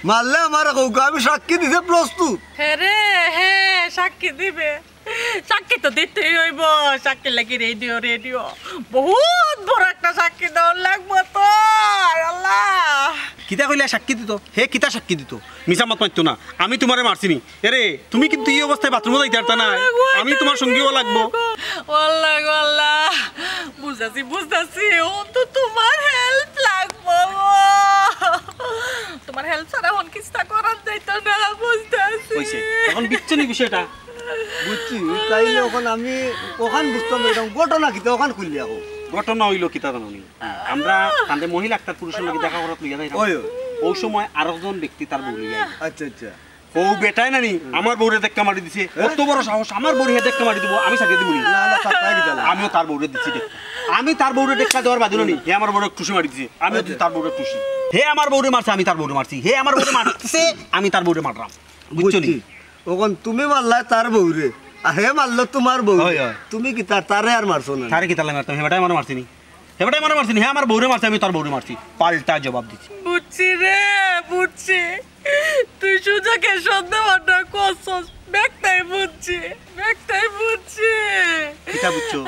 মারলে আমারে কও, আমি সাক্ষী দিতে প্রস্তুত। হ্যাঁ রে, হ্যাঁ, সাক্ষী দিবে। সাক্ষী তো দিতেই হইব, সাক্ষী লাগি রেডিও, রেডিও। বহুত বড় একটা সাক্ষী দেওয়ার লাগবো তো, আল্লাহ। কিতা কইলা সাক্ষী দিত? হে কিতা সাক্ষী দিত? মিছা মাত মারতো না। আমি তোমারে মারছি নি। এরে, তুমি কিন্তু এই অবস্থায় বাথরুমে যাইতে পারতা না। আমি তোমার সঙ্গীও লাগবো। আল্লাহ গো আল্লাহ। বুঝাছি, বুঝাছি। ও তো তোমার হেল্প লাগবো। তোমার হেল্প ছাড়া হন কিস্তা করার যাইতো না, বুঝতাছি। কইছে। এখন বুঝছো নি বিষয়টা? বুঝছি, তাইলে ওখান আমি ওখান বুঝতাম, এরকম ঘটনা কিতা ওখান খুললি এখন? ঘটনা হইলো কিতা জানো নি? আমরা তানরে মহিলা একটা পুরুষের লগে দেখা করাত লইয়া যাইতাম। ওই, ওই। ওই সময় আরেকজন ব্যক্তি তার বউ লইয়া আইলো। আচ্ছা, আচ্ছা। ও বেটায় না নি, আমার বউরে ধাক্কা মারি দিছে। হ্যাঁ? অত বড় সাহস, আমার বউরে ধাক্কা মারি দিব, আমি সাক্ষী দিব নি। না, না, তার তাই দিতে না। আমিও তার বউরে দিছি ধাক্কা। আমি তার বউরে ধাক্কা দেওয়ার বাদে নি, হে আমার বউরে টুসি মারি দিছে। আমিও আচ্ছা। তার বউরে টুসি। হে আমার বউরে মারছে, আমি তার বউরে মারছি। হে আমার বউরে মারছে, আমি তার বউরে মারলাম। বুঝছো নি? বুঝছি। ওখান তুমি মারলায় তার বউরে, আর হে মারলো তোমার বউ। হয়, হয়। তুমি কিতা তারে আর মারছো না? তারে কিতা লাগি মারতাম? হে বেটায় আমারে মারছে নি। হে বেটায় আমারে মারছে নি। হে আমার বউরে মারছে, আমি তার বউরে মারছি। পাল্টা জবাব দিছি। বুঝছি রে, বুঝছি। তুই সুজাকে সন্দেহটা করছস। ব্যাগটাই বুঝছি, ব্যাগটাই বুঝছি। কিতা বুঝছো?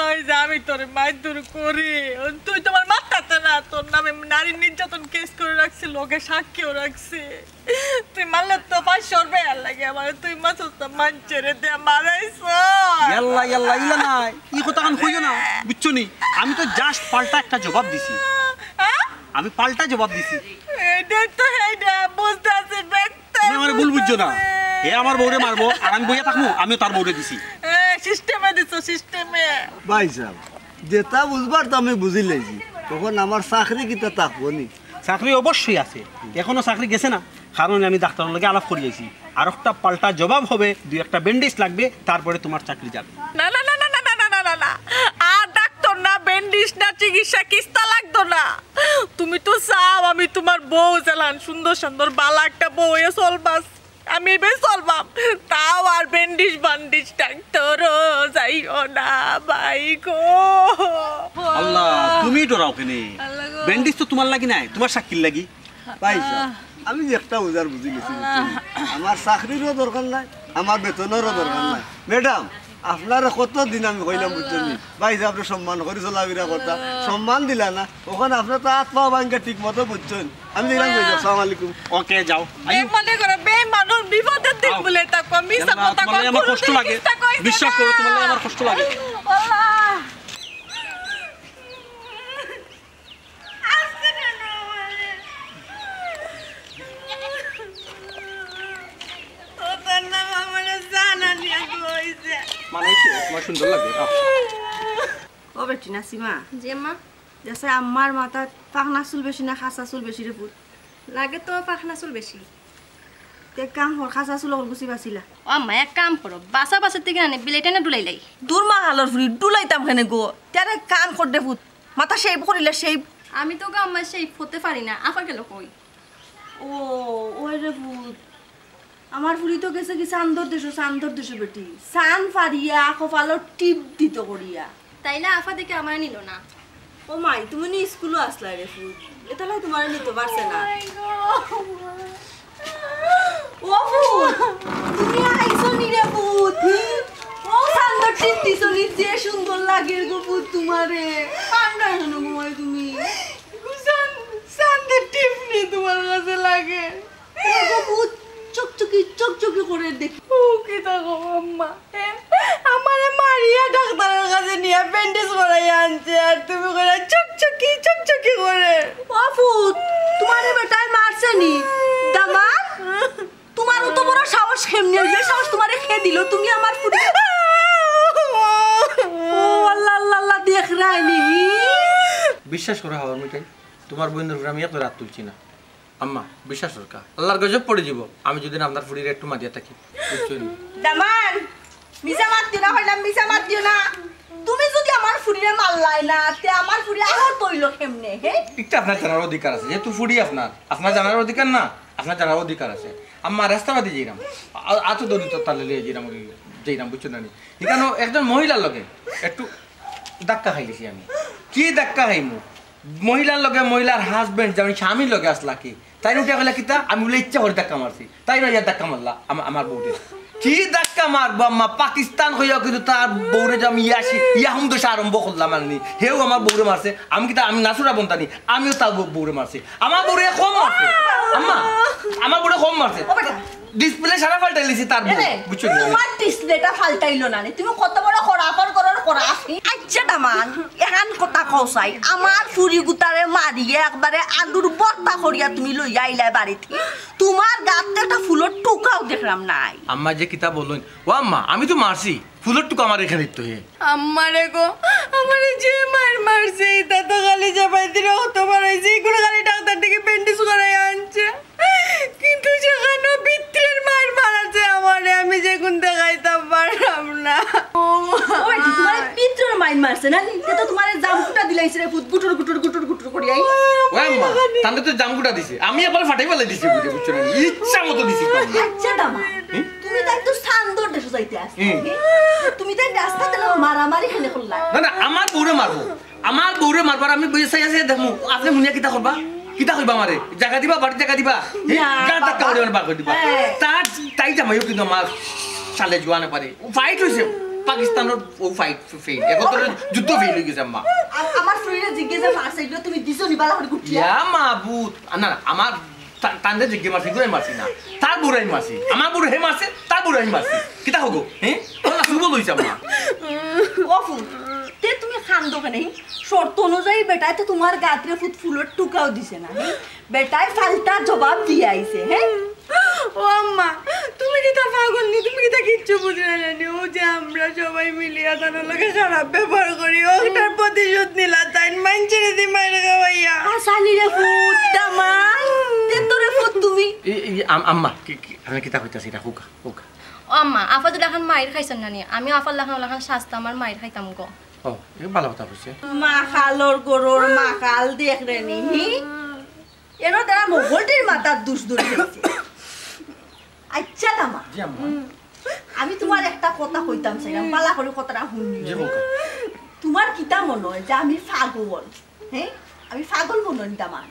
ওই যে আমি তোরে মারধর করি, তুই তোমার মাথাতে না, তোর নামে নারী নির্যাতন কেস করে রাখছি, লগে সাক্ষীও রাখছি। তুই মারলে তো পাঁচশো বেয়ার লাগে আমার, তুই মারছস তো মানষরে দিয়া মারাইছস। ইয়াল্লা, ইয়াল্লা, ইলা নাই। ই কথাখান কইও না, বুঝছো নি? আমি তো just পাল্টা একটা জবাব দিছি। হ্যাঁ? আমি পাল্টা জবাব দিছি। এইটাই তো, এইটা বুঝতাছি, ব্যক্তি তুমি আমারে ভুল বুঝছো না। হে আমার বউরে মারবো, আর আমি বইয়া থাকমু, আমিও তার বউরে দিছি। এ, সিস্টেমে দিছো, সিস্টেমে। ভাই সাহেব, যেটা বুঝবার তো আমি বুঝি লাইছি। তখন আমার চাকরি কিতা থাকবো নি? চাকরি অবশ্যই আছে, এখনো চাকরি গেছে না, কারণ আমি ডাক্তারর লগে আলাপ করি আইছি। আর একটা পাল্টা জবাব হবে, দুই একটা ব্যান্ডেজ লাগবে, তারপরে তোমার চাকরি যাবে। না, না, না, না, না, না, না, না, না, না। আর ডাক্তার না, ব্যান্ডেজ না, চিকিৎসা কিস্তা লাগতো না। তুমি তো চাও আমি তোমার বউ চালান, সুন্দর সুন্দর বালা একটা বউ হয়ে চলবাস। আমি এবার চলবাম, তাও আর ব্যান্ডেজ বান্ডেজ ডাক্তারও যাইও না, ভাই গো। আল্লাহ, তুমি ডরাও কেনে? আল্লাহ গো। ব্যান্ডেজ তো তোমার লাগি নাই, তোমার সাক্ষীর লাগি। ভাই সাহেব, আমি যে একটা উজার বুঝি গেছি, বুঝছেন? আমার চাকরিরও দরকার নাই, আমার বেতনেরও দরকার নাই। ম্যাডাম, আপনারে কত দিন আমি কইলাম, বুঝছেন নি? ভাই সাহেব, আপনি সম্মান করি চলাফেরা কথা, সম্মান দিলা না, ওখানে আপনার তো হাত পা ভাঙ্গা ঠিক মতো, বুঝছেন? আমি দিলাম কই, আসসালামু আলাইকুম। ওকে, যাও। আইও। বেমানে করে, বেমানুষ বিপদের দিন আও। বলে তা কম, মিছা আল্লাহ, কথা তোমার কম, লাগি আমার কোনো কষ্ট দিন লাগে। কিস্তা কইছে বিশ্বাস করো, না। তোমার লাগি আমার কষ্ট লাগে। আল্লাহ। আজকে কেন আমারে? ও তোর নাম আমারে জানা নিয়ে কইছে। মানে কি? তোমার সুন্দর লাগে। আহ। ও বেটি নাসিমা। জি আম্মা। দেশে আম্মার মাথাত পাকনা চুল বেশি না খাসা চুল বেশি রে পুত? লাগে তো পাকনা চুল বেশি। তে এক কাম কর, খাসা চুল অকল গুছি বাছিলা। ও আম্মা, এক কাম করো, বাছা বাছার থেকে আনে বিলেটে না ডুলাইলাই। দূর মা হালর ফুড়ি, ডুলাইতাম কেনে গো? তে আরে কাম কর দে পুত, মাথা শেভ করিলে শেভ। আমি তো গো আম্মা শেভ হতে পারি না, আফা গেল কই? ও, ওই রে পুত, আমার ফুড়ি তো গেছে কি চান্দর দেশো, চান্দর দেশো বেটি। চান ফারিয়া, কপালো টিপ দিত করিয়া। তাইলে আফা দেখে আমার নিল না। ও মাই, তুমি নি স্কুলো আসলা রে পুত? এতালাই তোমার নিতে পারছে না। ও পুত, তুমি আইছো নি রে পুত? ও চান্দর টিপ দিছো নি, যে সুন্দর লাগে গো পুত তোমারে। ঠান্ডা হলো ঘুমাই তুমি। চান-, চান্দর টিপ নি তোমার কাছে লাগে? ও গো পুত, চকচকি, চকচকি করে দেখি। ও কিতা গো আম্মা? এ, আমারে মারিয়া ডাক্তারের কাছে নিয়া ব্যান্ডেজ করাইয়া আনছে, আর তুমি কইরা চকচকি, চকচকি করে। ও পুত, তোমারে বেটায় মারছে নি? দামান? তোমার অত বড় সাহস কেমনে? যে সাহস তোমারে কে দিল? তুমি আমার ফুড়ি। ও আল্লাহ, আল্লাহ, আল্লাহ, দেখরায় নি? বিশ্বাস করো হাওয়ার মিঠাই, তোমার বইনর উপরে আমি একটু রাগ তুলছি না। আম্মা, বিশ্বাস করো কা, আল্লাহর গজব পড়ি যিবো আমি যদি না আপনার ফুড়িরে একটু মারিয়া থাকি। বুঝছো নি? দামান, মিছা মাত দিও না, কইলাম মিছা মাত দিও না। তুমি যদি আমার ফুড়িরে মারলায় না, তে আমার ফুড়ি আহত অইলো কেমনে, হে? ইটা আপনার জানার অধিকার আছে, যেহেতু ফুড়ি আপনার, আপনার জানার অধিকার না, আপনার জানার অধিকার আছে। আম্মা, রাস্তা বাদে যাইরাম, আ-, আতো ধরি তো তালে লইয়া যাইরাম, যাইরাম, বুঝছো না নি? এখানে একজন মহিলার লগে একটু ধাক্কা খাইলিছি আমি। কি ধাক্কা খাইমু? মহিলার লগে মহিলার হাজবেন্ড, যেমন স্বামীর লগে আসলা কি, তাই উঠে গেলে কিতা? আমি বলে ইচ্ছা করে ধাক্কা মারছি, তাই না ইয়ার ধাক্কা মারলা আমা-, আমার বউরে। কি ধাক্কা মারবো আম্মা? পাকিস্তান হইয়া কিন্তু তার বউরে যে আমি ইয়াসি ইয়াহুম দেশে আরম্ভ করলাম আননি, হেও আমার বউরে মারছে। আমি কিতা, আমি নাসুরা বন্তানি, আমিও তার বউ-, বউরে মারছি। আমার বউরে কম মারছে আম্মা, আমার বউরে কম মারছে। ও বেটা, ডিসপ্লে সারা পাল্টাই লিছি তার বউ, এরে, বুঝছো নি? তোমার ডিসপ্লেটা পাল্টাইলো না নি, তুমি কত বড় খরাফর ঘরর খরাফ। আচ্ছা দামান, এখান কথা কও চাই, আমার ফুড়ি গুতারে মারিয়া একবারে আলুর ভর্তা করিয়া তুমি লইয়া আইলায় বাড়িত, তোমার গাত একটা ফুলর টুকাও দেখলাম নাই। আম্মা যে কিতা বলইন, ও আম্মা, আমি তো মারছি, ফুলর টুকা আমার এখানে তো হে। আম্মারে গো, আমারে যে মাইর মারছে, ইটা তো খালি চাপাইতে রক্ত বার অইছে, ইগুলো খালি ডাক্তার থেকে ব্যান্ডেজ করাই আনছে। কিন্তু যেখানো পিতৃর মাইর মারছে আমারে, আমি যেগুন দেখাইতাম পারলাম না। ও বেটি, তোমারে পিতৃর মাইর মারছে না নি? তে তো তোমারে জামকুটা দিলাইছে রে পুত, গুটুর গুটুর গুটুর গুটুর করি আই। ও আম্মা, তাহলে তো জামকুটা দিছে, আমি আবার ফাটাই ফালাই দিছি, বুঝে, বুঝছো না? ইচ্ছা মতো দিছি তো আম্মা। আচ্ছা দামান, হুম? তুমি তাই তো চান্দর দেশো যাইতে আসছো, হুম। তুমি তাই রাস্তাতে না মারামারি কেনে করলা? না, না, আমার বউরে মারবো। আমার বউরে মারবার আমি বইয়া চাইয়া চাইয়া দেখমু, আপনে হুনিয়া কিতা করবা? কিতা কইবা আমারে? জাগা দিবা, বাড়িত জাগা দিবা? হে? না, গাত ধাক্কা বাবা। মারি আমার বার করি দিবা। হ্যাঁ। তার, তাই জামাইও কিন্তু আমার সালে জুয়ানে পারে। ও ফাইট অইছে, পাকিস্তানর ও ফাইট ফেইল। এখন তো যুদ্ধ ফেইল অই গেছে আম্মা। আ-, আমার ফুড়িরে জিজ্ঞেস আছে, এগুলো তুমি দিছো নি বালা করে গুটিয়া? ইয়া মাবুদ। আ, না, না, আমার তা-, তানরে জিজ্ঞেস মারছি, এগুলাই মারছি না। তার বউরে মারছি। আমার বউরে হে মারছে, তার বউরে মারছি। কিতা হগো? হে? তোরা শুভ লইছে আম্মা। ও ফুল, তে তুমি কান্দো কেনে? শর্ত অনুযায়ী বেটায় তো তোমার গাতরে ফুত ফুলর টুকাও দিছে না, হে? বেটায় পাল্টা জবাব দিয়া আইছে, হে? ও আম্মা, তুমি কিতা পাগল নি? তুমি কিতা কিচ্ছু বুঝরায় না নি? ও যে আমরা সবাই মিলিয়া তার লগে খারাপ ব্যবহার করি, ওটার প্রতিশোধ নিলা তাইন মাইনষেরে দি মাইর খাওয়াইয়া। আসানি রে ফুত, দামান, তে তো রে ফুত তুমি। এই, এই আম-, আম্মা, কি, কি, আমি কিতা কইতাছি, ইটা কউক্কা, কউক্কা। ও আম্মা, আফা তো লাখান মাইর খাইছইন না নি, আমি আফার লাখান লাখান শাস্তা আমার মাইর খাইতাম গো। ও, এই ভালা কথা কইছে। মাখালর গরুর মাখাল দেখরে নি, হি? এর দ্বারা মোগলটির মাথার দুষ দূর হইছে। আচ্ছা দামা, জি আম্মা। আমি তুমার একটা কথা কইতাম চাইরাম, ভালা করি কথাটা হুনিও। জি, কউক্কা। তুমার কিতা মনো অয় যে আমি পাগল? হ্যাঁ, আমি পাগল মনো অয় নি দামান?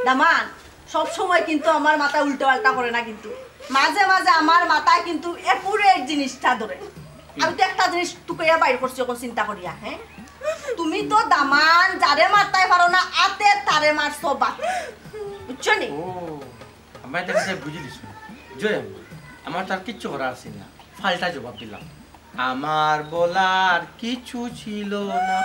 দামান, সব সময় কিন্তু আমার মাথা উল্টা পাল্টা করে না কিন্তু। মাঝে মাঝে আমার মাথায় কিন্তু accurate জিনিসটা ধরে। আমি তো একটা জিনিস তুকাইয়া বাইর করছি অখন চিন্তা করিয়া, হ্যাঁ? তুমি তো দামান যারে মারতায় পারো না, আতে তারে মারছো বা। বুঝছো নি? ও, আম্মা, ইটা কিতা বুঝি দিছো? জয় আম্মা, আমার তো আর কিচ্ছু করার আছে না, পাল্টা জবাব দিলাম। আমার বলার কিছু ছিল না।